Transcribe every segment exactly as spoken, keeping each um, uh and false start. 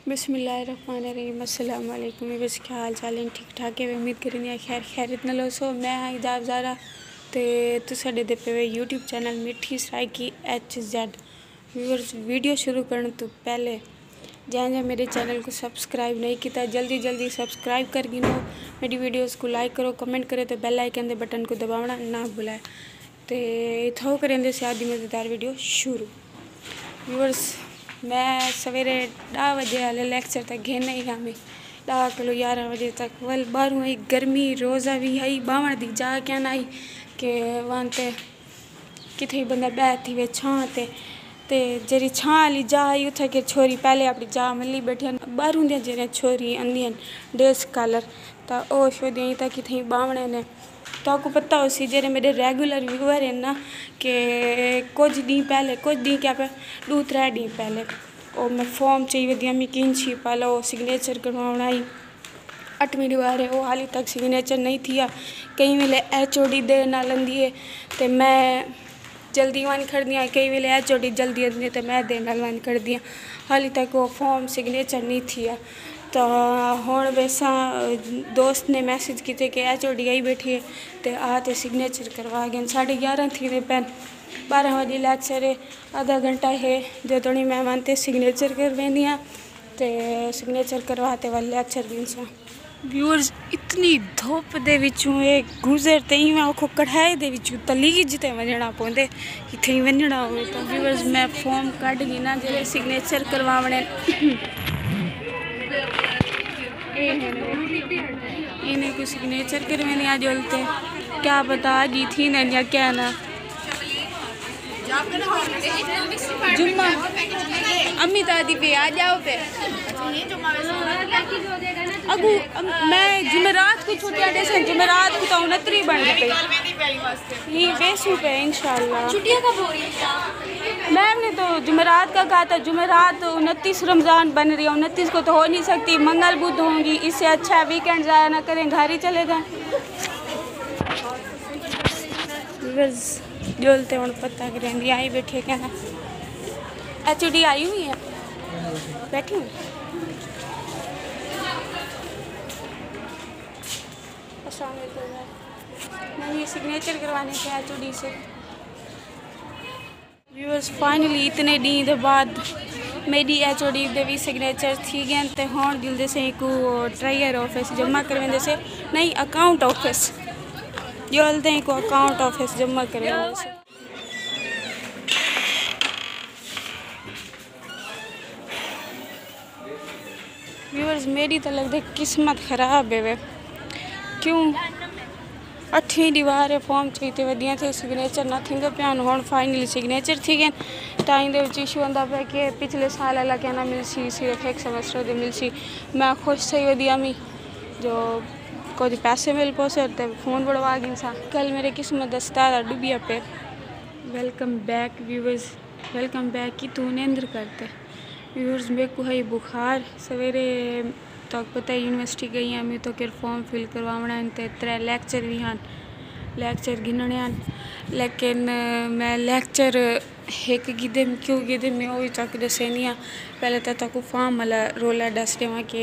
بسم اللہ الرحمن الرحیم۔ السلام علیکم ویورز، کیا حال چال ہیں؟ ٹھیک ٹھاک ہے؟ امید کریں خیر خیریت نال ہوسو۔ میں ہاں اعجاز زہرا تے تساں ݙیہدے پئے وے یوٹیوب چینل میٹھی Saraiki H Z. Viewers, video شروع کرݨ توں پہلے جیں جیں میݙے چینل کوں سبسکرائب نہیں کیتا، جلدی جلدی سبسکرائب کر گھنو۔ میݙی ویڈیوز کوں لائک کرو، کمنٹ کرو تے بیل آئیکن دے بٹن کوں دباوݨا نہ بھلائے۔ تے اتھاؤں کریندے سے اڄ دی مزیدار ویڈیو شروع۔ ویورز، میں سویرے ݙاہ وڄے آلے لیکچر تے گھن آئی ہامی، ݙاہ کولوں یارہاں وڄے تک۔ ول ٻاہروں ہئی گرمی، روزہ وی ہئی، ٻاہوݨ دی جاہ کائنا ہئی کہ وانتے کتھے بندہ ٻہہ تھیوے چھاں تے۔ تے جیڑھی چھاں آلی جاہ ہئی، اتھاں کہ چھوری پہلے اپݨی جاہ ملی ٻیٹھیاں۔ ٻاہروں دیاں جیڑھیاں چھوری آندیاں ڈے سکالر، تاں او شودیاں ہی تاں کتھے ٻاہوݨے نے۔ تہاکوں پتہ ہوسی، جیڑھے میݙے ریگولر ویور ہن نا، کہ کجھ ݙینہہ پہلے، کجھ ݙینہہ کیا پئے، ݙو ترے ݙینہہ پہلے، او میں فارم چئی ودی ہامی، کینچی پالا او سگنیچر کرواوݨا ہئی۔ اٹھویں ݙیوار ہے، او حالی تک سگنیچر نہیں تھیا۔ کئی ویلے ایچ او ڈی دیر نال آندی ہے، تے میں جلدی ونڄ کھڑدی ہاں، کئی ویلے ایچ او ڈی جلدی آندی ہے تے میں دیر نال ونڄ کھڑدی ہاں۔ حالی تک او فارم سگنیچر نہیں تھیا۔ تاں ہݨ ویساں، دوست نے میسج کیتے کہ ایچ او ڈی آئی ٻیٹھی ہے تے آ تے سگنیچر کروا ڳئن۔ ساݙے یارہاں تھیندے پئن، ٻارہاں وڄے لیکچر ہے، آدھا گھنٹہ ہے، جدوں میں ونڄ تے سگنیچر کرویندی ہاں تے سگنیچر کروا تے ول لیکچر گھنساں۔ ویورز، اتنی دھپ دے وچوں اے گزر تے ایویں آکھو کڑھائی دے وچوں تلیج تے ونڄݨا پوندے، کتھے ونڄݨا ہووے تاں۔ ویورز، میں فارم کڈھ گھناں جیڑھے سگنیچر کرواوݨے۔ اے ہن، انہیں کوں سگنیچر کرویندے آ جول تے، کیا پتہ اڄ ہی تھیندن یا کیا نہ۔ جمعہ، امی تاں آہدی پئی آ ڄاؤ پئے۔ اڳوں، ام، میں جمعرات کوں چھٹیاں ݙیسن، جمعرات کوں تاں انتری بݨدی پئی۔ ہی ویسوں پئے انشاءاللہ۔ چھٹیاں کب ہو رہی ہیں؟ میم نے تو جمعرات کا کہا تھا، جمعرات انتیس رمضان بن رہی ہے، انتیس کو تو ہو نہیں سکتی، منگل بدھ ہوں گی، اس سے اچھا ہے ویکینڈ ضائع نہ کریں، گھر ہی چلے جائیں۔ بس۔ جول تے ہݨ پتہ کریندی آئی ٻیٹھی ہے کیا نا؟ ایچ او ڈی آئی ہوئی ہے، بیٹھی ہوئی۔ السلام علیکم۔ میں نے سگنیچر کروانے تھے ایچ او ڈی سے۔ ویورز، فائنلی اتنے ݙینہہ دے بعد میݙی ایچ او ڈی دے وی سگنیچر تھی ڳئن تے ہݨ ڳھلدے سے ایکوں ٹریجر آفس جمع کرویندے سے، نہیں، اکاؤنٹ آفس۔ ڳھلدے ایکوں اکاؤنٹ آفس جمع کرویندے سے۔ ویورز، میݙی تاں لڳدے قسمت خراب ہے وے، کیوں اٹھویں ݙیوار ہے، فارم چئی تے ودیاں تے سگنیچر نہ تھیندے پئے ہن۔ ہݨ فائنلی سگنیچر تھی ڳئن، تاں ایندے وچ ایشو آندا پئے کہ پچھلے سال آلا کائنا ملسی، صرف ہک سیمسٹر دے ملسی۔ میں خوش تھئی ودی ہامی جو کجھ پیسے مل پوسن تے فون بݨوا گھنساں۔ کل میݙے قسمت دا ستارہ ݙٻیا پئے۔ Welcome back viewers, welcome back. کیتوں نیندر کرتے ویورز، میکوں ہئی بخار۔ سویرے تہاکوں پتہ ہے یونیورسٹی ڳئی ہامی، تہاکوں فارم فل کرواوݨا ہن تے ترے لیکچر وی ہن، لیکچر گھنݨے ہن، لیکن میں لیکچر ہک گھدم، کیوں گھدم میں او وی تہاکوں ݙسیندی ہاں۔ پہلے تاں تہاکوں فارم والا رولا ݙس ݙیواں کہ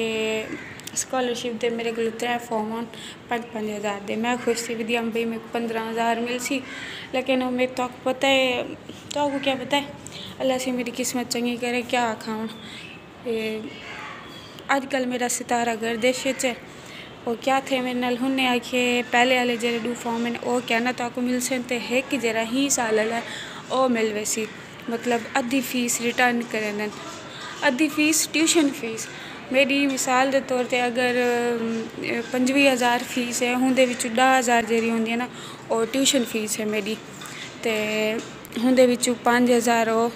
اسکالرشپ دے میݙے کولوں ترے فارم ہن، پنج پنج ہزار دے۔ میں خوش تھی ودی ہامی بھئی میکوں پندرہ ہزار ملسی، لیکن او میں تہاکوں پتہ ہے، تہاکوں کیا پتہ ہے اللہ سے میݙی قسمت چنڳی کرے، کیا آکھاں ہݨ۔ تے اڄ کل میݙا ستارہ گردش اچ ہے۔ او کیا تھئے میݙے نال، ہن نے آکھیے پہلے آلے جیڑھے ݙو فارم ہن او کائنا تہاکوں ملسن تے ہک جیڑھا ہیں سال آلا ہے او مل ویسی، مطلب ادھی فیس ریٹرن کریندن، ادھی فیس، ٹیوشن فیس۔ میݙی مثال دے طور تے اگر، ام، پنجویہہ ہزار فیس ہے، ہوندے وچوں ݙاہ ہزار جیڑھی ہوندی ہے نا، او ٹیوشن فیس ہے میݙی، تے ہوندے وچوں پنج ہزار او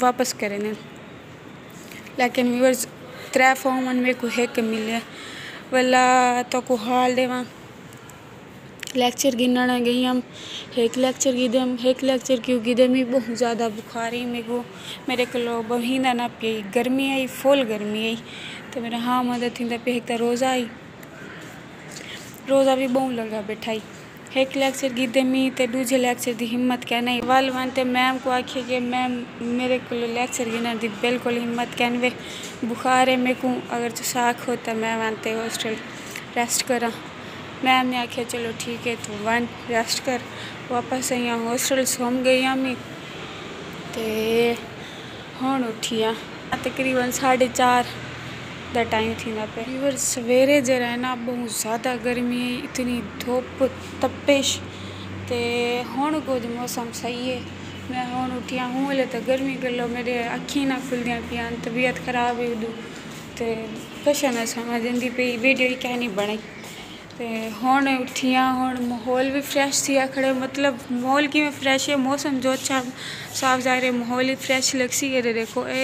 واپس کریندن۔ لیکن ویورز، ترے فارم ہن، میکوں ہک ملیا۔ ولا تہاکوں حال ݙیواں، لیکچر گھنݨ ڳئی ہم، ہک لیکچر گھدم، ہک لیکچر کیوں گھدم ہئی، ٻہوں زیادہ بخار ہئی میکوں، میݙے کولوں ٻہیندا نہ پیا ہئی، گرمی ہئی، فل گرمی ہئی، تے میݙا ہاں مدد تھیندا پیا۔ ہک تاں روزہ ہئی، روزہ وی ٻہوں لڳا ٻیٹھا ہئی۔ ہک لیکچر گھدے می تے ݙوجھے لیکچر دی ہمت کائنی۔ ول ونڄ تے میم کوں آکھیے کہ میم، میݙے کولوں لیکچر گھنݨ دی بالکل ہمت کائنی وے، بخار ہے میکوں، اگر تساں آکھو تاں میں ونڄ تے ہاسٹل ریسٹ کراں۔ میم نے آکھیا چلو ٹھیک ہے، توں ونڄ ریسٹ کر۔ واپس آئی آں ہاسٹل، سم ڳئی ہامی۔ تے ہݨ اٹھی آں، تقریباً ساڑھے چار دا ٹائم تھیندا پئے۔ ویور، سویرے جیڑھا ہے نا، ٻہوں زیادہ گرمی ہے، اتنی دھپ، تپش۔ تے ہݨ کجھ موسم صحیح ہے۔ میں ہݨ اٹھی آں، ہوں ویلے تاں گرمی گلو میݙے اکھیں نہ کھلدیاں پیاں، طبیعت خراب ہے اݙوں۔ تے پریشان سمجھ آندی پئی، ویڈیو ہی کائنی بݨائی۔ تے ہݨ اٹھی آں، ہݨ ماحول وی فریش تھیا کھڑے، مطلب ماحول کیویں فریش ہے، موسم جو اچھا صاف ظاہر ہے، ماحول ہی فریش لڳسی۔ اے ݙیکھو، اے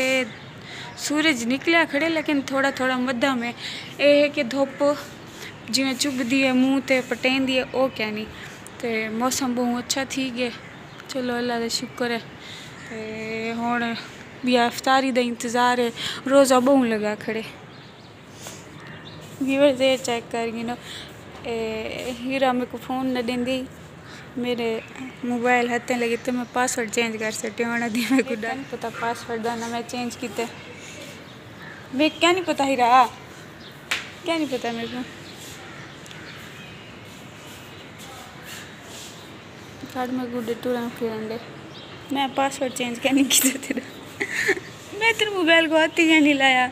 سورج نکلیا کھڑے لیکن تھوڑا تھوڑا مدھم ہے۔ اے ہے کہ دھپ جیویں چبھدی ہے، منہ تے پٹیندی ہے، او کائنی۔ تے موسم ٻہوں اچھا تھی ڳئے، چلو اللہ دا شکر ہے۔ تے ہݨ ٻیا افطاری دا انتظار ہے، روزہ ٻہوں لڳا کھڑے۔ ویورز، اے چیک کر گھنو، اے ہیرا میکوں فون نہ ݙیندی، میݙے موبائل ہتھیں لڳے تے میں پاسورڈ چینج کر سٹیا، ہݨ دی میکوں ݙس۔ کیا نہیں پتہ پاسورڈ دا نہ میں چینج کیتے، میکوں کیا نہیں پتہ ہیرا، کیا نہیں پتہ میکوں۔ کارڈ میں گڈے ٹرن پھرن دے۔ میں پاسورڈ چینج کائنی کیتا تیرا۔ میں تیرے موبائل کوں ہتھ ہی کائنی لایا۔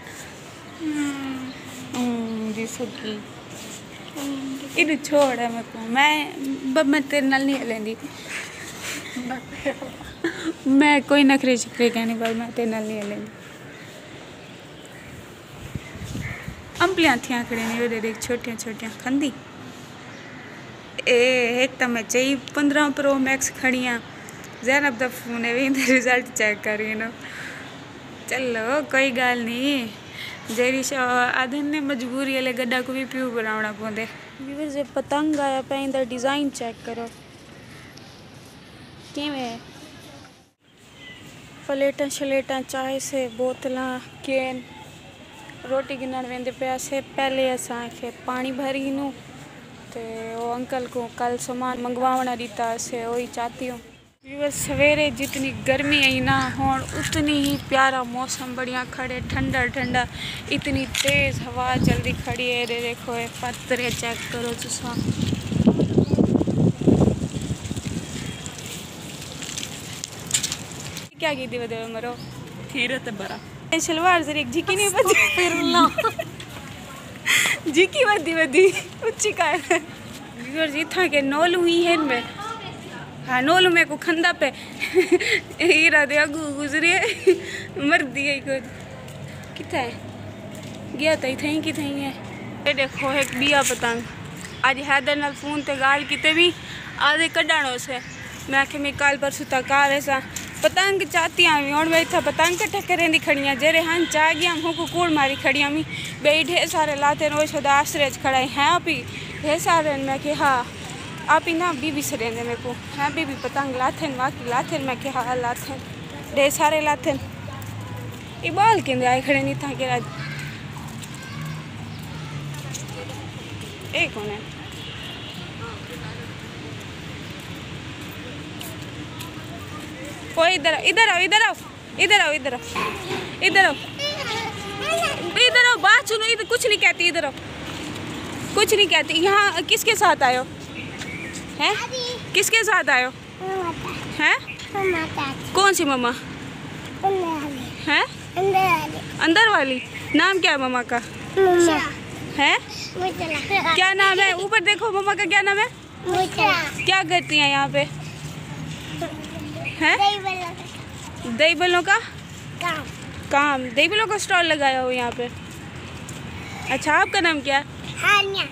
ہوں، جی سکی۔ ایڈو چھوڑ ہے میکوں۔ میں، ب-، میں تیرے نال نہیں ہلیندی۔ میں کوئی نخرے شخرے کائنی، پر میں تیرے نال نہیں ہلیندی۔ امبلیاں تھیاں کھڑیاں نے، اوݙے ݙیکھ چھوٹیاں چھوٹیاں کھندی۔ اے ہک تاں میں چئی پندرہ پرو میکس کھڑیاں۔ زینب دا فون ہے، ویندے رزلٹ چیک کر گھنو۔ چلو کوئی ڳالھ نی، جیڑھی شے آدھن نے مجبوری والے گݙا کوں وی پیو بݨاوݨا پوندے۔ ویورز، اے پتنگ آیا پئے، ایندا ڈیزائن چیک کرو کیویں ہے۔ پلیٹاں شلیٹاں، چائے سے، بوتلاں، کین، روٹی گھنݨ ویندے پئے سے۔ پہلے اساں آکھے پاݨی بھر گھنوں تے او انکل کوں کل سامان منگواوݨا ݙتا سے، اوہی چاتی ہوں۔ ویورز، سویرے جتنی گرمی ہئی نا، ہݨ اتنی ہی پیارا موسم بݨیا کھڑے، ٹھنڈا ٹھنڈا، اتنی تیز ہوا چلدی کھڑی ہے۔ اے ݙیکھو، اے پتر ہے، چیک کرو تساں۔ کیا کیتی ودے مرو؟ تھیرے تے برا۔ اے شلوار ذرا ہک جھکی نہیں ودی۔ استغفر اللہ۔ جھکی ودی ودی۔ اچھی کر۔ ویورز، اتھاں کے نولو ہی ہن میں۔ ہاں، نولو میکوں کھندا پئے۔ ہیرا دے اڳوں گزرے۔ مردی ہے کجھ۔ کتھے ہے؟ ڳیا تاں اتھائیں کتھائیں ہے۔ اے ݙیکھو ہک ٻیا پتنگ۔ اڄ حیدر نال فون تے ڳالھ کیتے وی آہدے کݙاݨ ہوسے۔ میں آکھیا میں کل پرسوں تک آ ویساں۔ پتنگ چاتیاں وی، ہݨ میں اتھاں پتنگ کٹھے کریندی کھڑی ہاں۔ جیڑھے ہن چا ڳیا ہم ہوکوں کوڑ ماری کھڑی ہاں۔ وی ٻئی ڈھیر سارے لاتھے ہن، اوہ شودا آسرے اچ کھڑا ہے، ہیں آپی؟ ڈھیر سارے ہن۔ میں آکھیا ہا۔ آپی نا بی بی سݙیندے میکوں۔ ہیں بی بی پتنگ لاتھن، واقعی لاتھن؟ میں آکھیا ہا لاتھن۔ ڈھیر سارے لاتھن۔ اے ٻال کیندے آئے کھڑے نی تاں کہ اڄ۔ اے کون ہے؟ اوئے ادھر آؤ، ادھر آؤ، ادھر آؤ، ادھر آؤ، ادھر آؤ، ادھر آؤ، ادھر آؤ، بات سنو، ادھر کچھ نہیں کہتی، ادھر آؤ، کچھ نہیں کہتی۔ یہاں کس کے ساتھ آئے ہو؟ ہیں؟ کس کے ساتھ آئے ہو؟ ماما کا۔ ہیں؟ ماما کا۔ کون سی ماما؟ اندر والی۔ ہیں؟ اندر والی۔ اندر والی؟ نام کیا ہے ماما کا؟ ماما۔ ہیں؟ مجھے۔ کیا نام ہے؟ اوپر دیکھو، ماما کا کیا نام ہے؟ مجھے۔ کیا کرتی ہیں یہاں پہ؟ ہیں؟ دہی بلوں کا۔ دہی بلوں کا؟ کام۔ کام۔ دہی بلوں کا اسٹال لگایا ہو یہاں پہ؟ اچھا، آپ کا نام کیا ہے؟ ہانیہ۔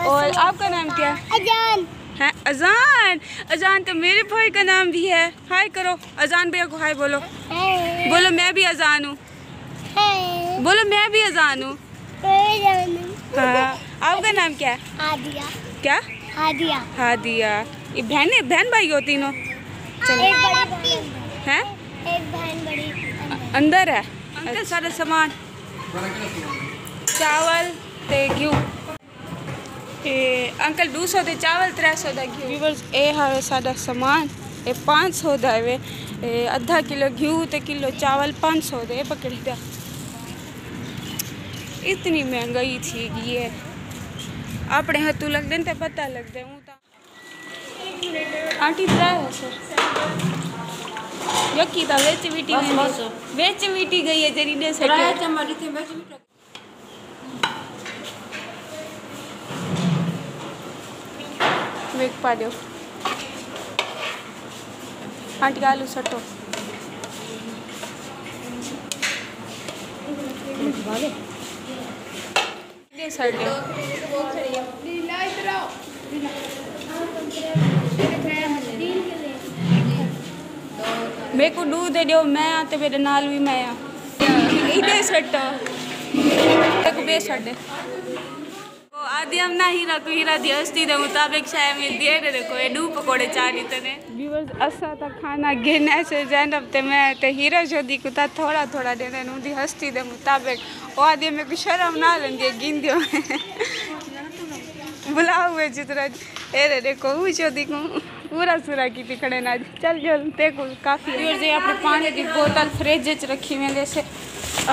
اور آپ کا نام کیا ہے؟ اذان۔ ہیں، اذان؟ اذان تو میرے بھائی کا نام بھی ہے۔ ہائے کرو، اذان بھیا کو ہائے بولو۔ ہائے۔ بولو، میں بھی اذان ہوں۔ ہائے۔ بولو، میں بھی اذان ہوں۔ میں اذان ہوں۔ ہاں۔ آپ کا نام کیا ہے؟ ہادیہ۔ کیا؟ ہادیہ۔ ہادیہ۔ یہ بہن ہے، بہن بھائی ہو تینوں؟ چلو۔ ایک بڑی بہن۔ ہیں؟ ایک بہن بڑی اندر۔ اندر ہے؟ انکل، سارا سامان۔ چاول تے گھیو۔ اے انکل، ݙو سو دے چاول، ترے سو دا گھیو۔ ویورز، اے ہاوے ساݙا سامان، اے پانچ سو دا ہے وے۔ اے ادھا کلو گھیو تے کلو چاول پانچ سو دے، اے پکڑی دا۔ اتنی مہنگائی تھی ڳئی ہے، اپݨے ہتھوں لڳدے تے پتہ لڳدے۔ آنٹی، ترے ہے سر۔ یکی دا وچ ویٹی بس، ویندی۔ بس۔ وچ ویٹی ڳئی ہے جیڑھی ݙے سٹے۔ ترے چمچ اتھے وچ ویٹو۔ ویک پا ݙیو۔ آنٹی، آلو سٹو۔ ݙے ساݙے۔ میکوں ݙو دے ݙیو، میں آں تے میݙے نال وی میں آں۔ ایݙے سٹو۔ میکوں ٻئے ساݙے۔ او آدھی ہم نہ ہیرا کو ہیرا دی ہستی دے مطابق شے ملدی ہے، ݙیکھو اے ݙو پکوڑے چا ݙتے نے۔ ویورز، اساں تاں کھانا گھن ایسے زینب تے میں تے ہیرا شودی کوں تاں تھوڑا تھوڑا ݙیندے نے، اوندی ہستی دے مطابق۔ او آدھی میکوں شرم نہ لڳدی ہے، گھن ݙیو۔ بلاؤ ہوئے جتنا، اے ݙیکھو، او شودی کوں پورا سورا کیتی کھڑے نے اڄ۔ چل جو، تیکوں کافی ہے۔ ویورز، اے اپݨے پاݨی دی بوتل فریج اچ رکھی ویندے سے۔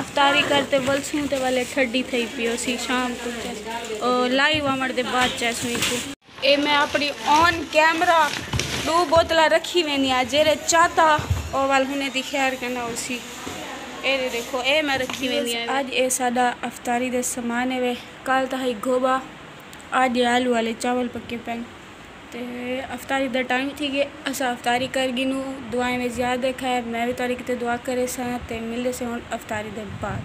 افطاری کر تے ولسوں تے ولے ٹھڈی تھئی پئی ہوسی شام کوں تے۔ او لائیو آوݨ دے بعد چیسوں ایکوں۔ اے میں اپݨی آن کیمرہ ݙو بوتلاں رکھی ویندی ہاں، جیڑھے چاتا او ول ہنے دی خیر کنا ہوسی۔ اے ݙیکھو، اے میں رکھی ویندی ہاں۔ اڄ اے ساݙا افطاری دے سامان ہے وے۔ کل تاں ہئی گھوبا، اڄ آلو والے چاول پکے پئن۔ تے افطاری دا ٹائم تھی ڳئے، اساں افطاری کر گھنوں، دعائیں وچ یاد رکھائے، میں وی تہاݙے کیتے دعا کریساں، تے ملدے سے ہݨ افطاری دے بعد۔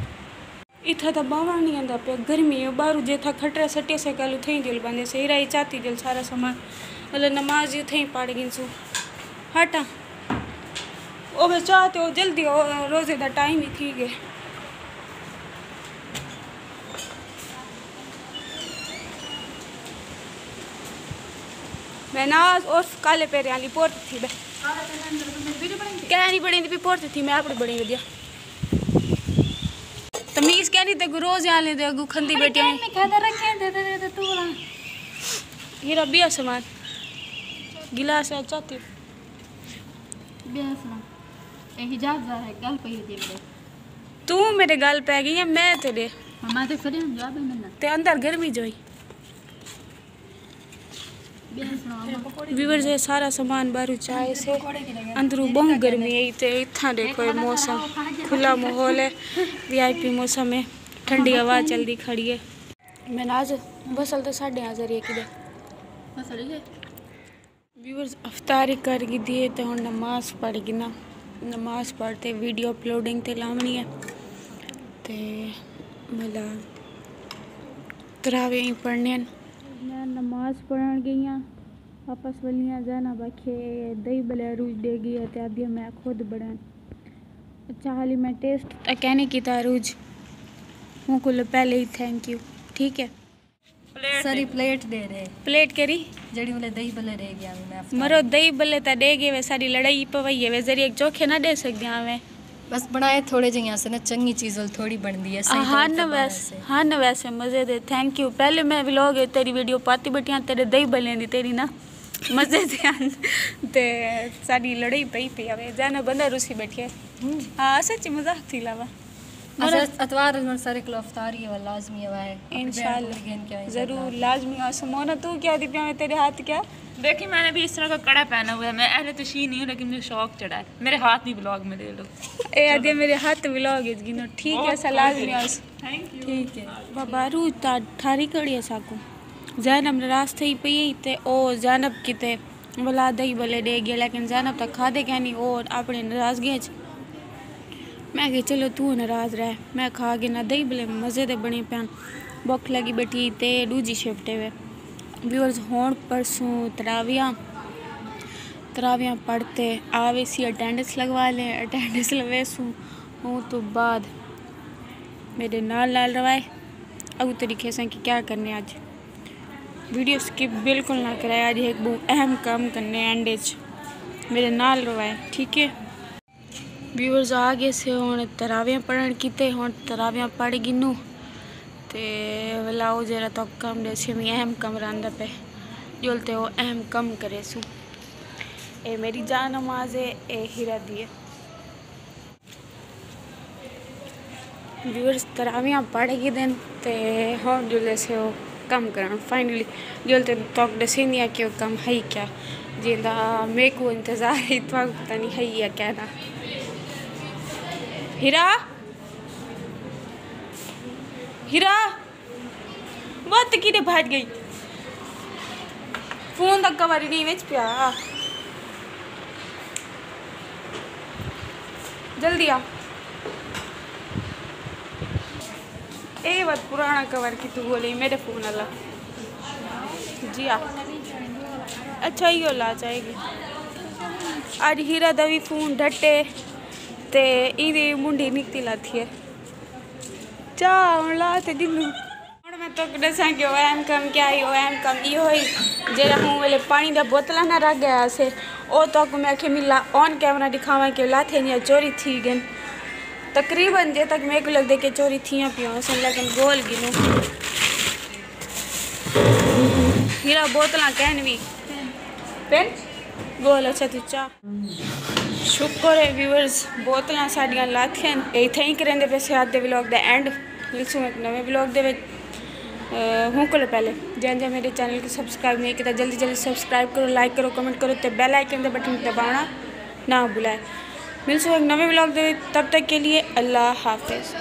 اتھاں تاں ٻاہوݨ نی آندا پیا، گرمی ہے، ٻاہروں جیتھاں کھٹرا سٹیسے کل اتھاں ہی جل بندے سے، ہیرا ہی چاتی جل سارا سامان، مطلب نماز ہی اتھاں ہی پڑھ گھنسوں۔ ہٹاں۔ او بس چاہ تے او جلدی او روزے دا ٹائم ہی تھی ڳئے۔ مہناز عرف کالے پیرے آلی پورت تھی بے۔ کیا نہیں بڑی دی پورت تھی، میں اپݨی بڑی ودیا۔ تمیز کیا نہیں تے روز آلے دے اگو کھندی بیٹھی ہیں۔ کیا نہیں کھادا رکھے دے دے دے تو لا۔ یہ ربی آسمان۔ گلاس ہے چاتی۔ بے آسمان۔ اے حجاب ظاہر ہے، گل پئی ہوندی ہے میرے۔ تو میرے گل پہ گئی ہے، میں تیرے۔ ہاں، میں تے کھڑی ہوں، جواب ہے میرا۔ تے اندر گرمی جوئی۔ بے آسمان۔ ویورز، اے سارا سامان ٻاہروں چائے سے، اندروں ٻہوں گرمی ہے تے اتھاں ݙیکھو اے موسم کھلا ماحول ہے، وی آئی پی موسم ہے، ٹھنڈی ہوا چلدی کھڑی ہے۔ مہناز، بس ہل تے ساݙے آ ذریعے کیتے۔ بس ہل گئے۔ ویورز، افطاری کر گھدی ہے تے ہݨ نماز پڑھ گھناں۔ نماز پڑھ تے ویڈیو اپلوڈنگ تے لاوݨی ہے۔ تے ملا تراویح پڑھݨے ہن۔ میں نماز پڑھݨ ڳئی ہاں، واپس ولی آں۔ زینب آکھے دہی بلے عروج ݙے ڳئی ہے تے آہدی ہے میں خود بݨائن۔ اچھا، حالی میں ٹیسٹ تاں کائنی کیتا عروج، اوں کولوں پہلے ہی تھینک یو، ٹھیک ہے۔ پلیٹ ساری ݙے۔ پلیٹ ݙے رہے۔ پلیٹ کیڑھی؟ جیڑھی ولے دہی بلے ݙے ڳیا وے میں افطار۔ مرو، دہی بلے تاں ݙے ڳئے وے، ساݙی لڑائی پوئی ہے وے، ذریعے چوکھے نہ ݙے سڳدے ہاں وے۔ بس بݨائے تھوڑے جئیں سے نا، چنڳی چیز ول تھوڑی بݨدی ہے، صحیح طور ہن تے بݨائے ویس-، سے۔ ہن ویسے مزے دے، تھینک یو۔ پہلے میں ولاگ اچ تیݙی ویڈیو پاتی ٻیٹھی ہاں، تیݙے دہی بلیاں دی تیݙی نا مزے دے ہن۔ تے ساݙی لڑائی پئی پئی ہے وے، زینب بندہ رسی ٻیٹھی ہے۔ ہوں۔ ہاں، سچی مذاق تھی علاوہ۔ اساں اتوار نوں سارے کولوں افطاری ہے، لازمی ہے وے۔ انشاءاللہ۔ ضرور، لازمی ہے۔ سمونا، تو کیا دی پیا میں تیرے ہاتھ کیا؟ دیکھیں، میں نے بھی اس طرح کا کڑا پہنا ہوا ہے۔ میں اہل تشیع نہیں ہوں، لیکن مجھے شوق چڑھا ہے۔ میرے ہاتھ بھی ولاگ میں لے لو۔ اے آدھے میرے ہاتھ ولاگ اچ گھنو۔ ٹھیک ہے، اساں لازمی آس۔ Think U. ٹھیک ہے۔ بابا روح تا ٹھاری کڑی ہے ساکو۔ زینب ناراض تھئی پئی ہے تے او زینب کیتے ولا دہی بلے ݙے ڳئے، لیکن زینب تاں کھادے کائنی، او اپݨی ناراضگی اچ۔ میں کہا چلو توں ناراض رہ، میں کھا گھناں۔ دہی بلے مزے دے بݨے پئن، بکھ لڳی ٻیٹھی تے ݙوجھی شفٹ ہے وے۔ ویورز، ہݨ پڑھسوں تراویحاں، تراویحاں پڑھ تے آ ویسی، اٹینڈنس لڳوا لیں، اٹینڈنس لویسوں۔ اوں توں بعد میݙے نال نال روائے، اڳوں تے ݙکھیساں کہ کیا کرنے اڄ۔ ویڈیو سکپ بالکل نہ کرائے، اڄ ہک ٻہوں اہم کم کرنے اینڈ اچ، میݙے نال روائے، ٹھیک ہے۔ ویورز، آ ڳئے سے ہݨ تراویحاں پڑھݨ کیتے، ہݨ تراویحاں پڑھ گھنوں۔ تے ولاؤ جیرا تو کم ݙیسی، میں اہم کم رہندا پے، جول تے او اہم کم کریسوں۔ اے میری جان نماز ہے، اے ہیرا دی ہے۔ ویورز، تراویاں پڑھ گھدن تے ہݨ جلے سے او کم کرݨ۔ فائنلی جل تے توک ݙسیندی آں کہ او کم ہئی کیا، جیندا میکوں انتظار ہئی، تہاکوں پتہ نہیں ہئی یا کیا نہ۔ ہیرا، ہیرا، وت کیݙے بھڄ ڳئی؟ فون دا کور ہی نہیں وچ پیا۔ جلدی آ۔ اے وت پراݨا کور کتھوں ڳولے میݙے فون والا۔ جی آ۔ اچھا، ایہو لا چاہے گی۔ اڄ ہیرا دا وی فون ڈھٹے تے ایندی منڈی نکتی لاتھی ہے۔ چا ہݨ لا تے ݙنو۔ ہݨ میں تہاکوں ݙساں کہ او اہم کم کیا ہئی۔ او اہم کم ایہو ہئی، جیڑھا ہوں ویلے پاݨی دا بوتلاں نہ رکھ ڳیا ہاسے، او تہاکوں میں آکھیا میں لا آن کیمرہ ݙکھاواں کہ او لاتھے یا چوری تھی ڳئن۔ تقریباً جے تک میکوں لڳدے کہ چوری تھیاں پیاں ہوسن، لیکن ڳول گھنوں۔ ہیرا، بوتلاں کہن وی پن ڳول۔ اچھا، توں چا۔ شکر ہے ویورز، بوتلاں ساݙیاں لاتھین۔ اے اتھائیں کریندے پئے سے اڄ دے ولاگ دا اینڈ۔ ملسوں ہک نویں ولاگ دے وچ۔ اے، ہوں کولوں پہلے جیں جیں میݙے چینل کوں سبسکرائب نہیں کیتا، جلدی جلدی سبسکرائب کرو، لائک کرو، کمنٹ کرو تے بیل آئیکن دا بٹن دباوݨا نہ بھلائے۔ ملسوں ہک نویں ولاگ دے وچ، تب تک کے لیے اللہ حافظ۔